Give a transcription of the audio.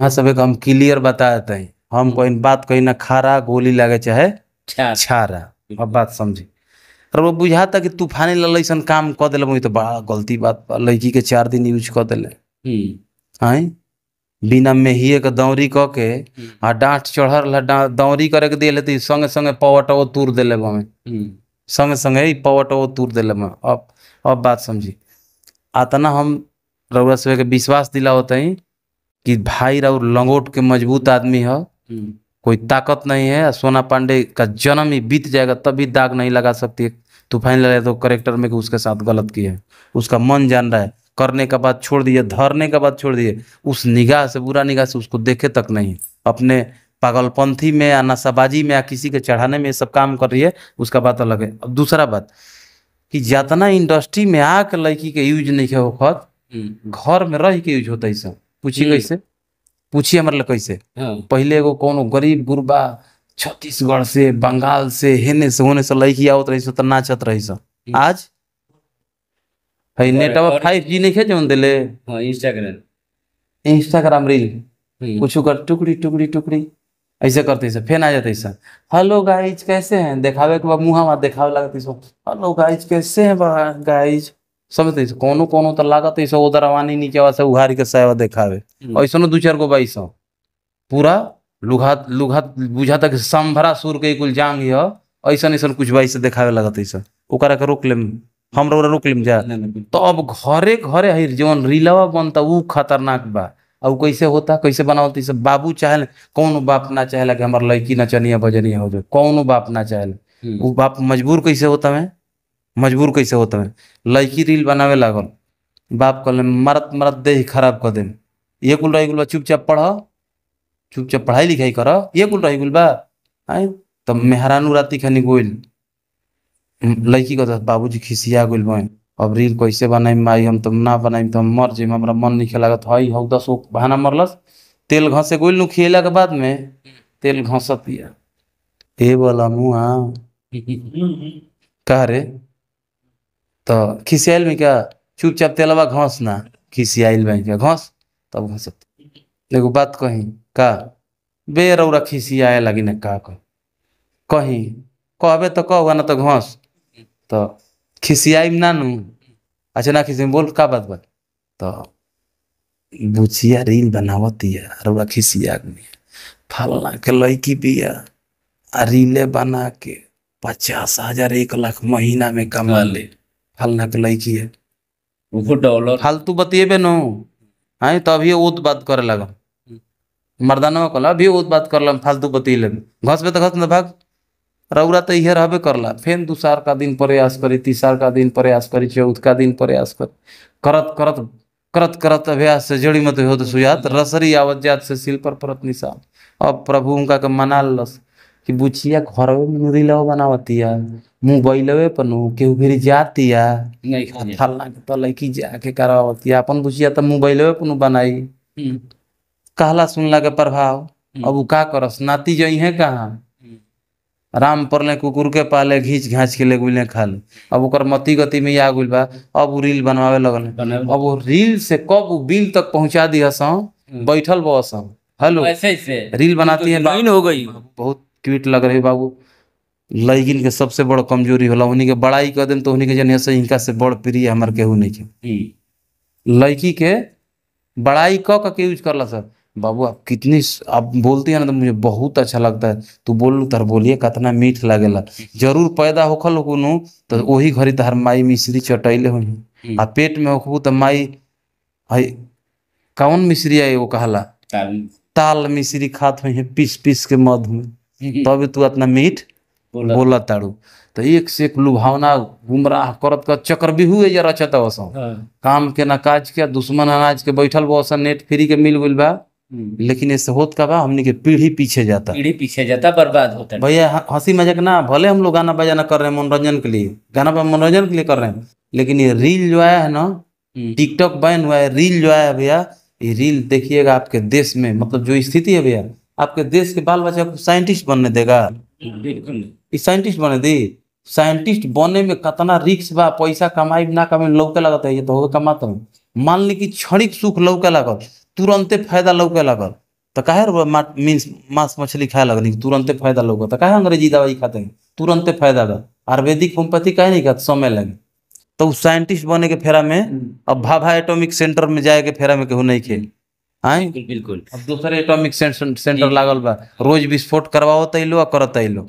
वहाँ सब एक हम क्लियर बता देते हैं, हम कोई बात कहीं ना खारा गोली लगे चाहे छारा। अब बात समझी और वो बुझाता कि तूफानी लाल ऐसा काम कर दिले तो बड़ा गलती बात, लड़की के 4 दिन यूज कर दिले आए बिना मेहिए के दौरी क के आ डांट चढ़ल दौरी करे के दिले तो संगे संगे पवटो तूर दिले हमें, संगे संगे ही पवटो तूर दिले। अब बात समझी आतना हम रउआ सब के विश्वास दिला होते हैं कि भाई राउर लंगोट के मजबूत आदमी है, कोई ताकत नहीं है। सोना पांडे का जन्म ही बीत जाएगा तभी दाग नहीं लगा सकती है। तूफान लगा तो करेक्टर में कि उसके साथ गलत किया है, उसका मन जान रहा है, करने का बाद छोड़ दिए, धरने का बाद छोड़ दिए, उस निगाह से, बुरा निगाह से उसको देखे तक नहीं। अपने पागलपंथी में या नशाबाजी में या किसी के चढ़ाने में ये सब काम कर रही है, उसका बात अलग है। अब दूसरा बात कि जितना इंडस्ट्री में आके लड़की के यूज नहीं है वक्त घर में रह के यूज होता है सब। पूछी कैसे, पूछिए हमारे लिए कैसे। पहले एगो कोनो गरीब गुरबा छत्तीसगढ़ से, बंगाल से, हेने से होने से लड़की आवत रही तो नाचत रही। आज है नेटवा 5G नहीं है जोन दिले इंस्टाग्राम रील कुछ कर टुकड़ी टुकड़ी टुकड़ी ऐसे करते से फेन आ जाते सर, हेलो गाइज कैसे हैं, देखावे के बाद मुँह देखावे लगते सो, हेलो गाइज कैसे हैं गाइज, समझते कोनो कोनो तो लागत है उधर रवानी नीचे से उघारी के सेवा देखावे। ऐसा 2-4 गो बाई सौ पूरा लुघा लुघा बुझा तक संभरा सुर के कुल जांग है, ऐसा ऐसा कुछ बाई से देखावे लगत है सर, ओकरा के रोक लेम हम रोक लेम जा। तो अब घरे घरे है जौन रीलवा बनता उ खतरनाक बा। अब कैसे होता, कैसे बनावती सब बाबू चाहे, कौनो बाप ना चाहेला कि हमार लड़की नचनिया बजनिया हो जाए, कौनो बाप ना चाहेला। वो बाप मजबूर कैसे होता है, मजबूर कैसे होता है, लड़की रील बनावे लागल, बाप कहले मरत मरत देह खराब कर दे, ये कुल रही गुल चुपचाप पढ़, चुपचाप पढ़ाई लिखाई कर, ये कुल रही गुल बा आए। तब मेहरानू राती खनी गोइल लड़की को बाबूजी खिसिया गोइल बहन, अब रील कैसे बनाई माई, हम तो ना बनाई तो हम मर जाइम, हमरा मन नहीं लागत हई हौ 10 बहाना मरलस, तेल घसे गोइल नु खियला के बाद में तेल घसतिया ए वाला मुआ कह रे तो खिसियाइल में क्या चुपचाप तेलवा घस ना, खिसियाइल में क्या घस तब घसत। एगो बात कही का बे रौरा खिसियाए लगी ना का कही कहीं कहबे तो कह ना तो घस, तो खिसियाई ना नू, अच्छा ना खिसियाई बोल का बात बात, तो बुचिया रील बनावतिया रौरा खिसिया फलना के लड़की बिया आ रीले बना के 50,000 1 लाख महीना में कमा ले, फलना के लड़की है डॉलर फालतू बतिएबे नो आए तो अभी वो बात करे लगा मर्दाना कहला अभी वो बात कर लम फालतू बतिए घस पे तो घस न भाग रौरा तो इहे रहबे करला। फेन दूसर का दिन प्रयास करी, तीसर का दिन प्रयास करी, चौथ का दिन प्रयास कर, करत करत करत करत अभ्यास से जड़ी मत होत सुजात रसरी आवत जात से सिल पर परत निशान। अब प्रभु उनका के मना लस कि बुचिया घरवे में रीलवा बनावतिया मोबाइलवे पर नु केहू फिर जातिया नहीं फलना के तो लड़की जाके करावतिया, अपन बुचिया तो मोबाइलवे पर नु बनाई। कहला सुनला के प्रभाव अब उ का करस, नाती जई है कहाँ, राम परले कुकुर के पाले घींच घाच के ले गुले खा ले। अब ओकर मति गति में आ गुल बा, अब उ रील बनवावे लगल, अब वो रील से कब उ बिल तक पहुंचा दिया सौ बैठल बस हेलो ऐसे रील बनाती है तो हो गई। बहुत क्यूट लग रही बाबू। लड़किन के सबसे बड़ कमजोरी होला उन्हीं के बड़ाई कर देम तो उन्हीं के जन से इनका से बड़ प्रिय हमार केहू नहीं के। लड़की के बड़ाई क के यूज करला सर बाबू आप कितनी आप बोलती है ना तो मुझे बहुत अच्छा लगता है, तू बोल तर बोलिए कितना मीठ लागेला, जरूर पैदा होखल कोनो तो वही घड़ी तहर माई मिश्री चटैले होई आ पेट में होखबू तो माई हई कौन मिश्री आई वो कहला ताल मिश्री खात होई पीस पीस के मध में, तब तू इतना मीठ बोला ताड़ू। तो एक से एक लुभावना गुमराह करत कर चक्रव्यूह या रचता वसो काम के ना काज के दुश्मन अनाज के बैठल बस नेट फ्री के मिल गइल बा, लेकिन ऐसे होत का बा हमनी के पीढ़ी पीछे जाता, पीढ़ी पीछे जाता, बर्बाद होता। भैया हंसी मजाक ना, भले हम लोग गाना बजाना कर रहे हैं मनोरंजन के लिए, गाना मनोरंजन के लिए कर रहे हैं, लेकिन ये रील जो आया है ना, टिकटॉक बैन हुआ है, रील जो आया है भैया, ये रील देखिएगा आपके देश में मतलब जो स्थिति है भैया, आपके देश के बाल बच्चा को साइंटिस्ट बनने देगा? बिल्कुल साइंटिस्ट बने दी? साइंटिस्ट बने में कितना रिक्स बा, पैसा कमाई ना कमाई लौके लगता है, ये तो होगा कमाता हूँ। मान ली कि क्षणिक सुख लौके लागल, तुरंते फायदा लौके लागल, तो काहे रउआ मीन्स मांस मछली खाए लगनी, तुरंते फायदा लौकता। काहे अंग्रेजी दवाई खाते हैं, तुरंते फायदा बा। आयुर्वेदिक होम्योपैथी काहे नहीं खाते, समय लगे। तो साइंटिस्ट बने के फेरा में, अब भाभा एटॉमिक सेंटर में जाए के फेरा में केहू नहीं खे आए। बिल्कुल। अब दूसरे एटॉमिक सेंटर लागल बा, रोज विस्फोट करवावत अइलो आ करत अइलो।